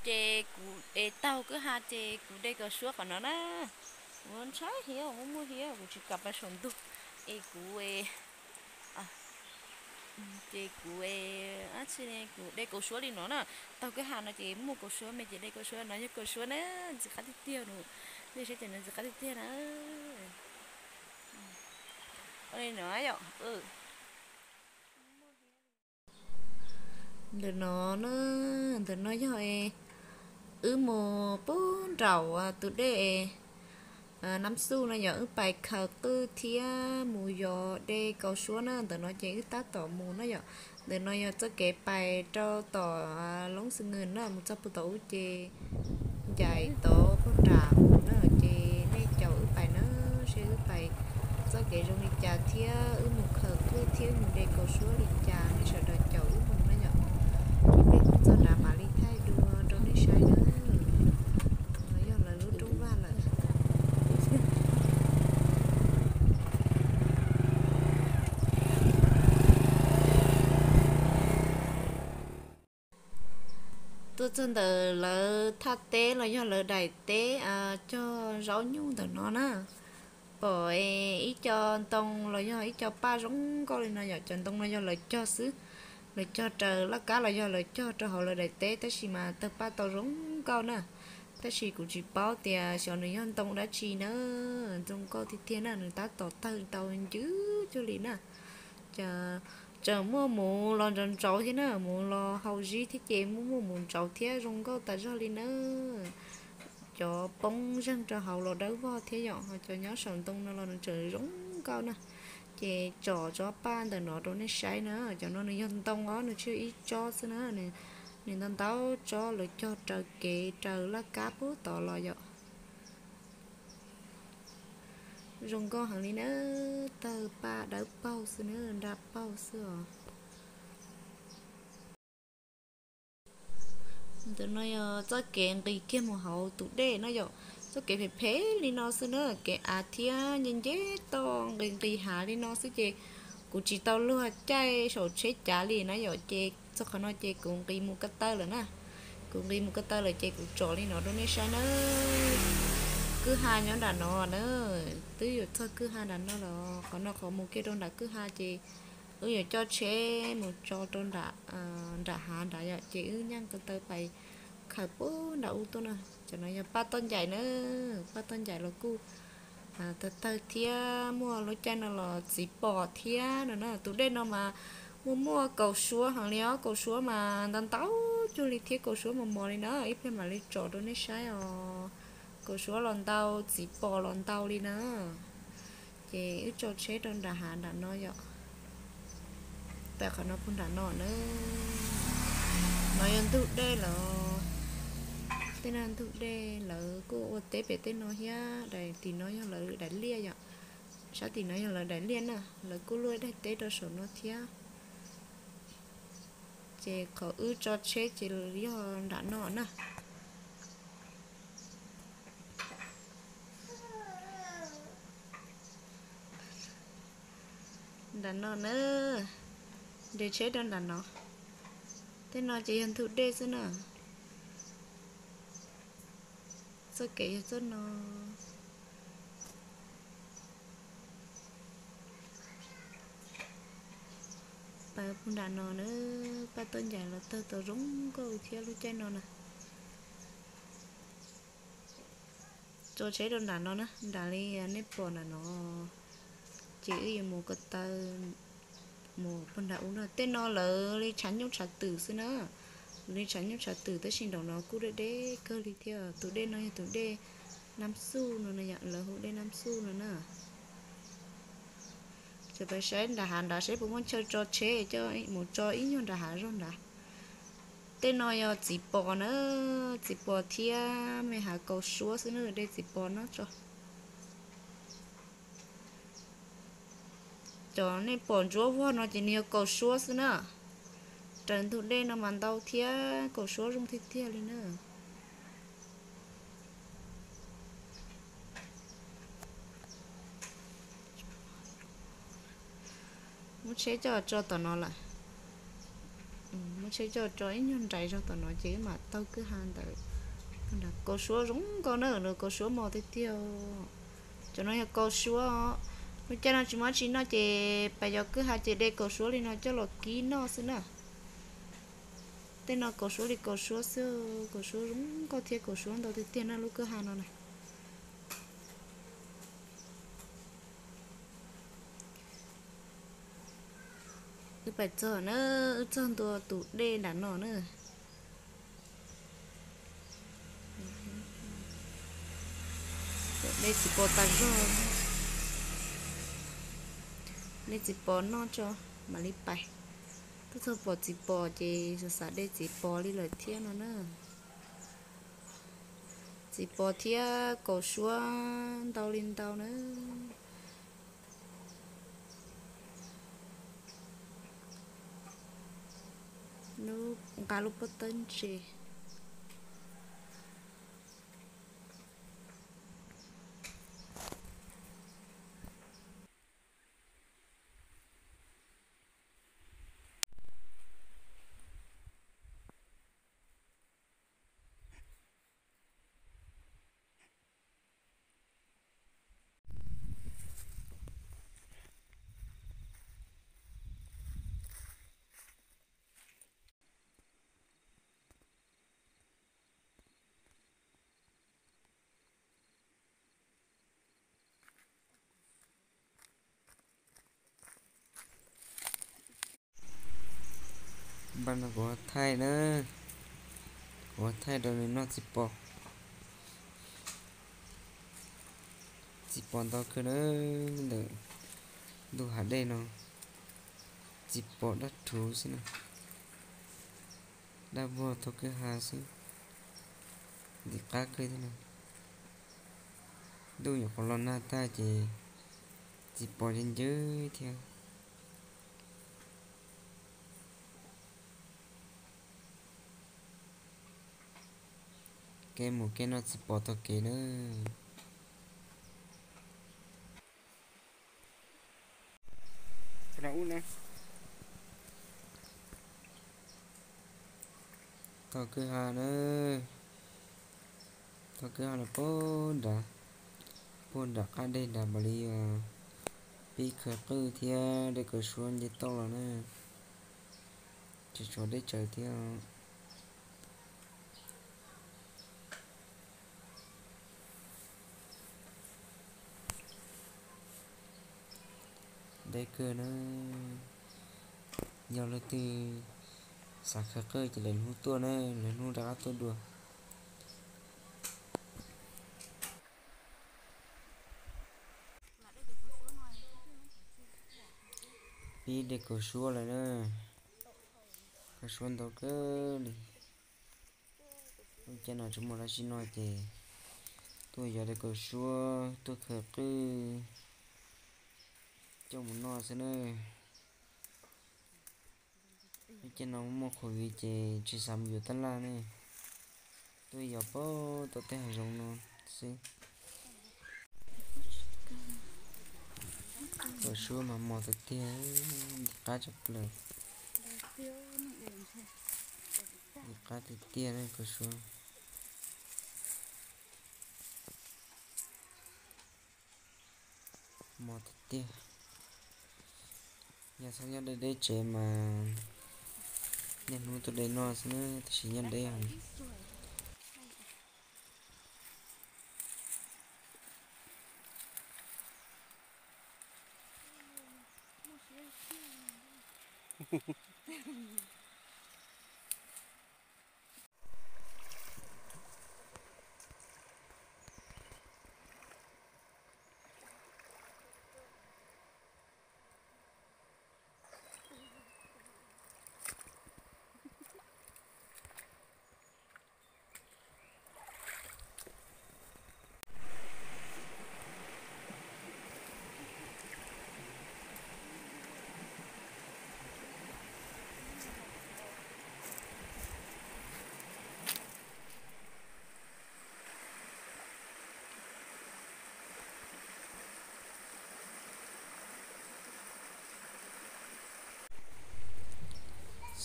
Ces kuv es taug kwj ha ces kuv de kaus suab qhov no na. Kuv ntshai thiab, muaj muaj thiab kuv tsis kam pais saum ntug es kuv ces kuv dab tsi ne, kuv de kaus suab li no na. Taug kwj ha no ces muaj kaus suab me ces de kaus suab no, yog kaus suab na, ntxim qab tiag tiag no. Nej saib ces nws ntxim qab tiag tiag na. Li no yom. Ntawm no na, ntawm no yog wb mus pub nraum tus dej Nab Xuj no yog wb pais khaws qwj thiab mus yos de kaus suab na. Ntawm no ces wb tab tom mus na yom. Ntawm no yog txoj kev pais rau tom Loob Xwm Nws na, mus txog puag tom ub ces ncaim tod puag nram mus na, ces nej caum wb pais na, seb wb pais txoj kev zoo li cas thiab wb mus khaws qwj thiab mus de kaus suab li cas, nej sawv daws caum wb mus na yom. Ces peb mus txog nrad mam li thaij dua rau nej saib na. No yog lawv lub rooj vag lawm. Tuaj txog ntawm lawv thaj teb los yog lawv daim teb cog zaub nyuj ntawm no na. Pom ib co ntoo los yog ib co paj zoo nkauj li no yom. Cov ntoo no yog lawv cog xwb, lawv cog raws laj kab los yog lawv cog rau hauv lawv daim teb, tab sis mas tawg paj tau zoo nkauj na. Tab sis kuv tsis paub tias xyov nws yog ntoo dab tsi na. Zoo nkauj tiag tiag na, nws tab tom tawg tau ncwb cuag li na. Ces tseem muaj muv los ntsauv ntsauv thiab na, muv los haus zib thiab ces muaj muaj muv ntsauv thiab, zoo nkauj tas zog li na. Cov poob zeeg rau hauv los dawb vog thiab yom, ho cov nyob saum ntoo no los nws tseem zoo nkauj na. Ces tsom tsob paj ntawm no rau nej saib na, cov no nws yog ntoo os, nws tsis yog ib tsob xwb na, nws ntau ntau tsob lawv cog raws kev raws laj kab puag tod los yom. Zoo nkauj heev li na, tawg paj dawb paug xwb na, nra paug xwb os. Ntawm no yog txoj kev nqis kiag mus hauv tus dej no yom. Txoj kev phem phem li no xwb na, kev av thiab nce nce toj nqis nqis hav li no xwb ces kuv tsis tau luag caij saum tsheb cav li na yom, ces txog qhov no ces kuv nqis mus ko taw lawm na. Kuv nqis mus ko taw lawm ces kuv tsom li no rau nej saib na. Kwj ha nyob nram no na, twb yuav txog kwj ha nram no los qhov no qhov mus kiag rau nram kwj ha ces wb yuav coj tsheb mus tso rau nram hav nrad yom, ces wb nyaj ko taw pais khaws puag nram ub tuaj na. Cov no yog paj toj ncaim na, paj toj ncaim los kuj tawg tawg thiab, muaj lub caij no los txiv pos thiab no na. Tus dej no mas muaj muaj kaus suab heev li os, kaus suab mas ntau ntau cuag li thiab, kaus suab mos mos li na, ib pliag mam li tsom rau nej saib os. Kaus suab los ntau, txiv pos los ntau li na. Ces wb tso tsheb rau nram hav nram no yom. Pais qhov no puag nram no na. No yog ntug dej lawm. Tej no ntug dej lawv kuj ua teb pem tej no thiab, daim tim no yog lawv daim liaj yom. Sab tim no yog lawv daim liaj na, lawv kuj luaj daim teb rau saum no thiab. Ces qhov wb tso tsheb ces yog nram no na. Nram no na, nres tsheb rau nram no. Tej no ces yog ntug dej xwb na. Txoj kev yog txoj no. Pais puag nram no na, paj toj ncaim los tawg tau zoo nkauj thiab lub caij no na. Tso tsheb rau nram no na, nram li nej pom nram no. Ces wb yuav mus ko taw mus puag nram ub no. Tej no lawv li tshav nyuj tshav twm xwb na. Lawv li tshav nyuj tshav twm tab sis nraum no kuj deb deb kawg li thiab. Tus dej no yog tus dej Nab Xuj no, lawv hu dej Nab Xuj no na. Ces pais saib nram hav nrad seb puas muaj chaw tso tsheb coj mus tso ib nyuag nram hav zog nrad. Tej no yog txiv pos na, txiv pos thiab me hav kaus suab xwb na, de txiv pos no tso. Cov nej pom ntsuab vog no ces nws yog kaus suab xwb na. Raws ntug dej no mas ntau thiab kaus suab zoo tiag tiag li na. Muab tsheb coj tso tom no lawm. Muab Tsheb coj tso ib nyuag nraim zog tom no ces wb mam taug kwj ha ntawd. Kaus suab zoo nkauj na, kaus suab mos tiag tiag. Cov no yog kaus suab os. Lub caij no tsis muaj dab tsi noj ces pais yos kwj ha ces de kaus suab li no coj los kib noj xwb na. Tej no kaus suab li kaus suab xwb, kaus suab zoo nkauj thiab kaus suab ntau tiag tiag na lub kwj ha no na. Wb pais txog na, wb txog ntua tus dej nram no na. Dej txiv pos tas zog, dej txiv pos noj tso mam li pais. Twb txog pom txiv pos ces xav xav de txiv pos li lawm thiab no na. Txiv pos thiab kaus suab ntau li ntau na. Nqa lub pob tawb ntse. Npaj no kuv thaij na, kuv thaij rau nws noj txiv pos. Txiv pos ntau kawg na, ntawm ntug hav dej no txiv pos daj rhuv xwb na. Daj muag thaum kwj ha xwb, ntim qab kawg thiab na. Ntuj nyuam qhuav los nag tag ces txiv pos ncw ncwb thiab. Kev mus kev noj txiv pos taug kev na. Taug kwj ha na, taug kwj ha los puag nrad, puag nram qab deg nrad mam li pib khaws qwj thiab de kaus suab nce toj los na. Tsis tshuav deb tsawv thiab. Deb kawg na, yog leej twg xav khaws qwj ces lwm hnub tuaj na, lwm hnub rov qab tuaj dua. Pib de kaus suab lawm na, kaus suab ntau kawg li. Lub caij no tsis muaj dab tsi noj ces tuaj yos de kaus suab tuaj khaws qwj coj mus noj xwb na. Lub caij no muaj qhuav viv ces tsis xav mus yuav tab laj ne, tuaj yos puag tom tej hav zoov no xwb. Kaus suab mas mos tiag tiag, ntim qab tshaj plaws. Ntim qab tiag tiag na kaus suab. Mos tiag tiag. Yog txhob nyob deb deb tsev mas niaj hnub tuaj de noj xwb na, tab sis nyob deb heev.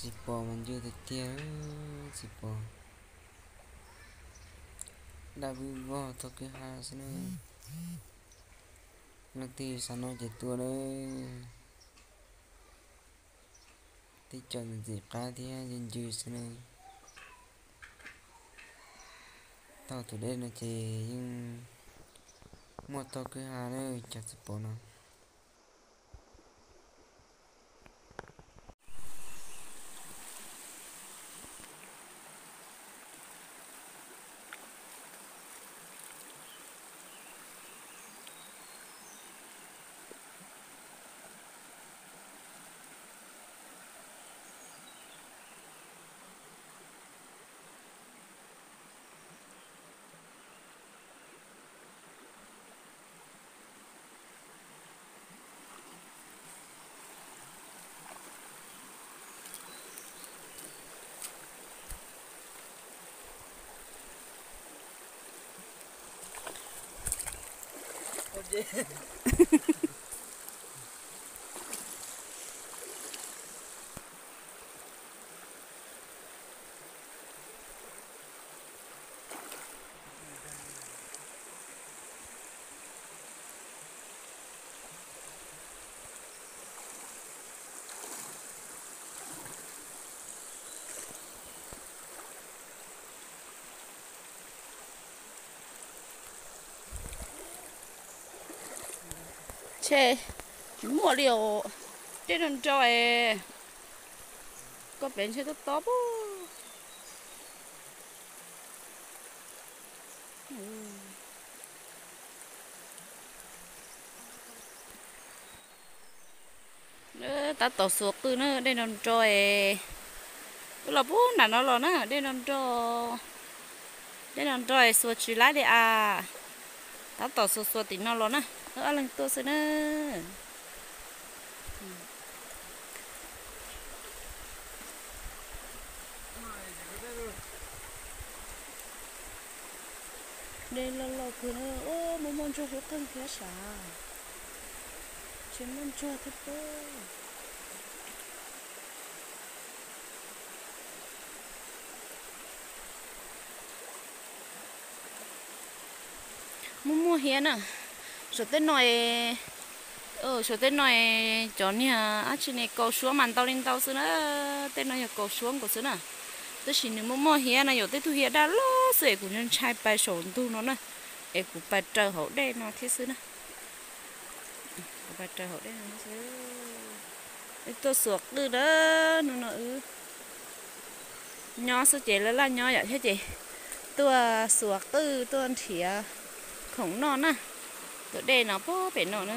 Tsis pom mas ncw tiag tiag, tsis pom. Daj vwj vog thaum kwj ha xwb na. Leej twg xav noj ces tuaj na. Tej cov ntxim qab thiab ncw ncw xwb na. Tau tus dej no ces yeej muaj tog kwj ha na, cov txiv pov no. Ntshe tsis muaj li os, dej nrog nrog es koj pem ntshe tob tob puag. Tab tom xuas qwj na, dej nrog nrog es wb los puag nram no los na, dej nrog nrog, dej nrog nrog es xuas tsis laib li as. Tab tom xuas xuas tim no los na, wb ob leeg tuaj xwb na. Dej loj loj kawg na, muaj muaj ntsuag hlub qeej thiab sav, tsis muaj ntsuag thiab puag. Muaj muaj hiav na, saum tej no, saum tej no cov niag dab tsi ne, kaus suab mas ntau li ntau xwb na, tej no yog kaus suab nkaus xwb na. Tab sis nws muaj muaj hiav no, yog tej tug hiav daj loj xwb es kuv ntshai ntshai pais saum ntug no na, es kuv pais raws hauv dej no thiab xwb na. Kuv pais raws hauv dej no xwb. Wb tuaj xuas qwj na, hnub no wb nyob xwb ces laj laj nyob yom thiab ces tuaj xuas qwj tuaj nrhiav khoom noj na. Tus dej no puag pem no na.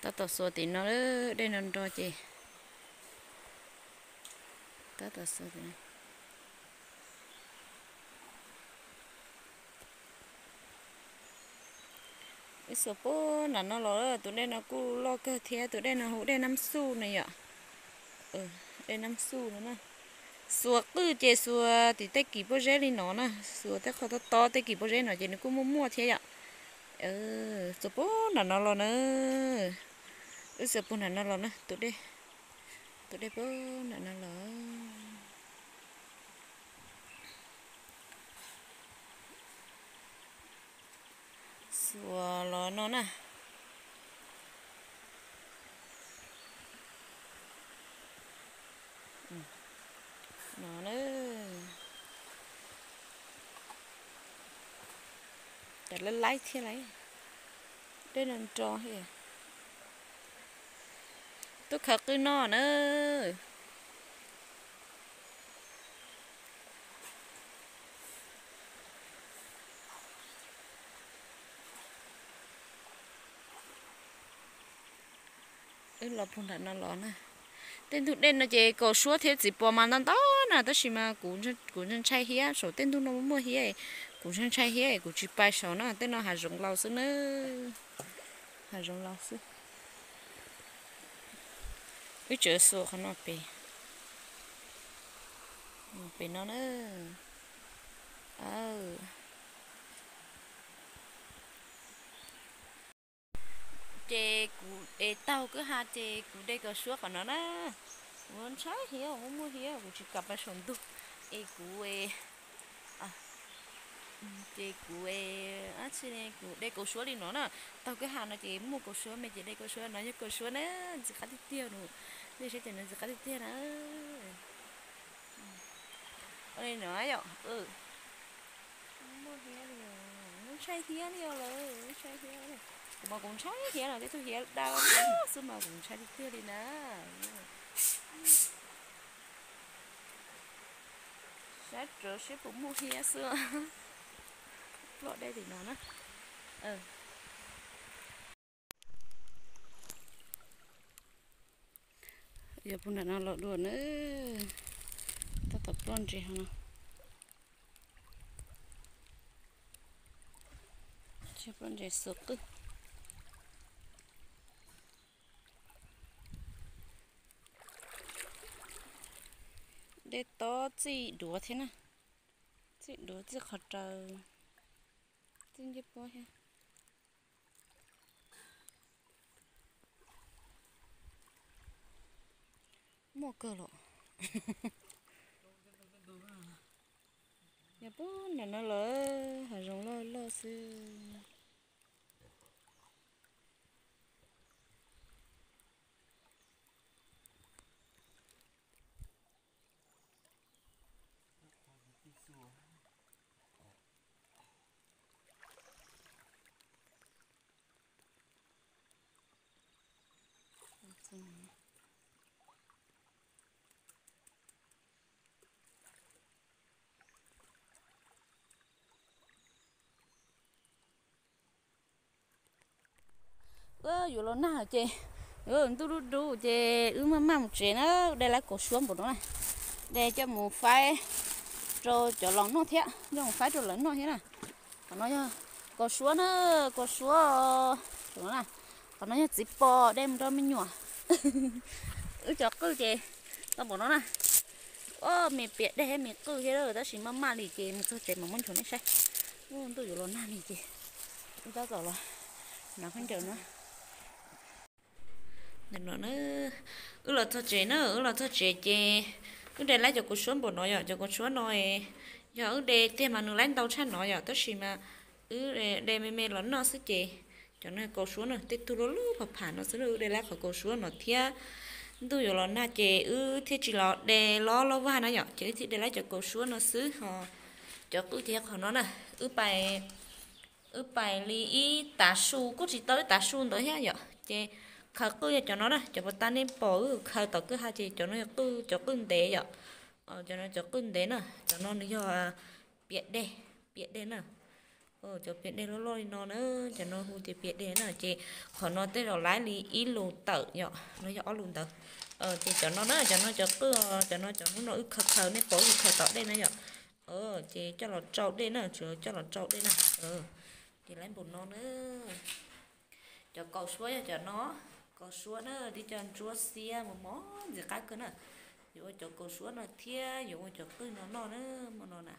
Tab tom xuas tim no, dej nrog nrog ces tab tom xuas tim no. Wb xuas puag nram no los, tus dej no kuj loj kawg thiab, tus dej no hu dej Nab Xuj ne yom. Dej Nab Xuj no na. Xuas qwj ces xuas tim tej kis pob zeb li no na, xuas tej qhov tob tob tej kis pob zeb no ces nws kuj muaj muaj thiab yom. Xuas puag nram no los na. Wb xuas puag nram no los na, tus dej, tus dej puag nram no los. Xuas los no na. No na. Cas laib laib thiab lauj. Dej nrog nrog thiab. Tuaj khaws qwj noj na. Wb los puag nram no los na. Tej ntug dej no ces kaus suab thiab txiv pos mas ntau ntau na, tab sis mas kuv ntshai ntshai hiab, saum tej ntug no muaj hiab, kuv ntshai ntshai hiab kuv tsis pais saud na, tej no hav zoov laus xwb na. Hav zoov laus xwb. Wb tseem xuas qhov no pem, pem no na. Ces kuv es taug kwj ha ces kuv de kaus suab qhov no na. Kuv ntshai hiab, kuv muaj hiab, kuv tsis kam pais saum ntug. Es kuv ces kuv, kuv de kaus suab li no na. Taug kwj ha no ces muaj kaus suab me ces de kaus suab no yog kaus suab na, ntxim qab tiag tiag no. Nej saib ces nws ntxim qab tiag tiag na. Ua li no yom. Muaj hiab li, ntshai hiab li os lawm, ntshai hiab. Kuv mas kuv ntshai hiab no, tej tug hiab daj xwb mas kuv ntshai tiag tiag li na. Saib rawv seb puas muaj hiab xwb. Ploj dej tim no na. Yog puag nram no los dua na. Tab tom ploj ntses no. Ploj ntses xuas qwj. Dej tob txij duav thiab na. Txij duav txij qhov raws, txij ncej puab thiab. Muaj kawg los. Yog puag nram no lawm, hav zoov loj loj xwb. Wb yuav los nag ces, ntuj dub dub ces wb maj maj mus tsev na, de lawv kaus suab npaum no na, de coj mus faib rau cov laus noj thiab, coj mus faib rau lawv noj thiab na. Qhov no yog kaus suab na, kaus suab, qhov no yog txiv pos de mus rau me nyuam. Wb cov qwj ces tau npaum no na. Ob, me piam dej me qwj thiab tab sis maj maj li ces mus txog tsev mas muab nchuav nej saib. Ntuj yuav los nag li ces wb tab tom los nov khaub ncaws no. Wb los txog tsev na, wb los txog tsev ces wb de lawv cov kaus suab npaum no yom, cov kaus suab no yog wb de tiag mas nws lawv ntau tshaj no yom, tab sis mas wb de me me los noj xwb ces cov no kaus suab no tej tug loj loj pham pham no xwb, wb de lawv qhov kaus suab no thiab. Ntuj yuav los nag ces wb thiaj tsis los de loj loj vaj na yom, ces wb thiaj de lawv cov kaus suab no xwb ho. Cov qwj ces qhov no na, wb pais, wb pais li ib tav su kuj tsis tau ib tav su ntawd thiab yom, ces khaws qwj yog cov no na, cov puas tag nej pom wb khaws tom kwj ha ces cov no yog qwj, cov qwj ntev yom. Cov no cov qwj ntev na, cov no nws yog piam dej, piam dej na. Cov piam dej loj loj li no na, cov no hu tias piam dej na, ces qhov no tej zaum lawv li ib lus tawm yom, no yog ob lus ntawd. Ces cov no na, cov no cov qwj, cov no cov hnub no wb khaws khaws nej pom wb khaws tom dej na yom. Ces coj los tsau dej na, tsuas coj los tsau dej na. Ces lawv npaum no na. Cov kaus suab yog cov no, kaus suab na, tib co ntsuab xiab mos mos ntxim qab kawg na. Yuav ua cov kaus suab no thiab yuav ua cov qwj no noj na, hmo no na.